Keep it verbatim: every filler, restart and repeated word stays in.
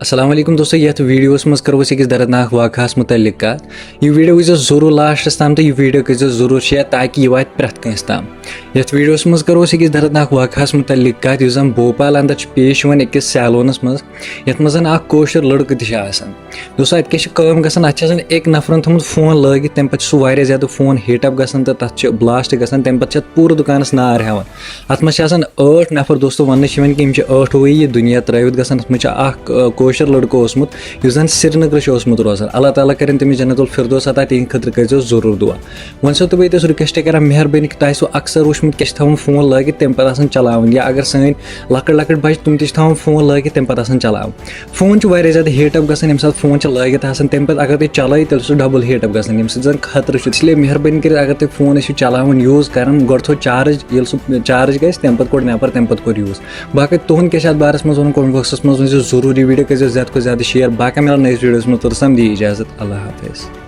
السلام علیکم دوستو، یتھ ویڈیوس منٛز کرو أسۍ أکِس دردناک واقعس متعلق کتھ۔ یہِ ویڈیو وٕچھزیو ضروٗر لاسٹس تام تہٕ یہِ ویڈیو کٔرزیو ضروٗر شیئر تاکہِ یہِ واتہِ پرٛٮ۪تھ کٲنٛسہِ تام۔ یتھ ویڈیوس منٛز کرو أسۍ أکِس دردناک واقعس متعلق کتھ، یُس زن بھوپال اندر چھُ پیش یِوان أکِس سیلونس منٛز، یتھ منٛز زن اکھ کٲشُر لڑکہٕ تہِ چھُ آسان۔ دوستو، اتہِ کیٛاہ چھِ کٲم گژھان؟ اتہِ چھِ آسان أکۍ نفرن تھوٚمُت فون لٲگِتھ، تمہِ پتہٕ چھُ سُہ واریاہ زیادٕ فون ہیٹ اپ گژھان تہٕ تتھ چھِ بلاسٹ گژھان، تمہِ پتہٕ چھِ اتھ پوٗرٕ دُکانس نار ہٮ۪وان۔ اتھ منٛز چھِ آسان ٲٹھ نفر، دوستو، وننہٕ چھِ یِوان کہِ یِم چھِ ٲٹھوٕے یہِ دُنیا ترٲوِتھ گژھان۔ اتھ منٛز چھِ اکھ، آ، کٲشُر لڑکہٕ اوسمُت، یُس زن سرینگرٕ چھُ اوسمُت روزان۔ اللہ تعالیٰ کرن تٔمِس جنت الفردوس عطا، تِہنٛدِ خٲطرٕ کٔرۍزیو ضروٗر دُعا۔ وۄنۍ چھُسو تۄہہِ بہٕ ییٚتہِ ریکویسٹ کران، مہربٲنی کہِ تۄہہِ آسِوٕ اکثر وٕچھمُت کیٛاہ چھِ تھاوان فون لٲگِتھ، تمہِ پتہٕ آسان چلاوان، یا اگر سٲنۍ لۄکٕٹۍ لۄکٕٹۍ بچہِ تِم تہِ چھِ تھاوان فون لٲگِتھ، تمہِ پتہٕ آسان چلاوان۔ فون چھُ واریاہ زیادٕ ہیٹ اپ گژھان، ییٚمہِ ساتہٕ فون چھِ لٲگِتھ آسان، تمہِ پتہٕ اگر تُہۍ چلٲیِو، تیٚلہِ چھُ سُہ ڈبل ہیٹ اپ گژھان، ییٚمہِ سۭتۍ زن خطرٕ چھُ۔ اس لیے مہربٲنی کٔرِتھ، اگر تُہۍ فون ٲسِو چلاوان، یوٗز کران، گۄڈٕ تھوٚو چارج، ییٚلہِ سُہ چارج گژھِ، تمہِ پتہٕ کوٚڑ نٮ۪بر، تمہِ پتہٕ کوٚر یوٗز۔ باقٕے تُہُنٛد کیٛاہ چھُ اتھ بارس منٛز ونُن؟ کمنٹ باکسس منٛز ؤنۍزیو ضروٗری۔ ویڈیو کٔرۍزیو زیادٕ کھۄتہٕ زیادٕ شیئر۔ باقٕے مِلو نٔیِس ویڈیوس منٛز، توٚتس تام دِیِو اجازت، اللہ حافظ۔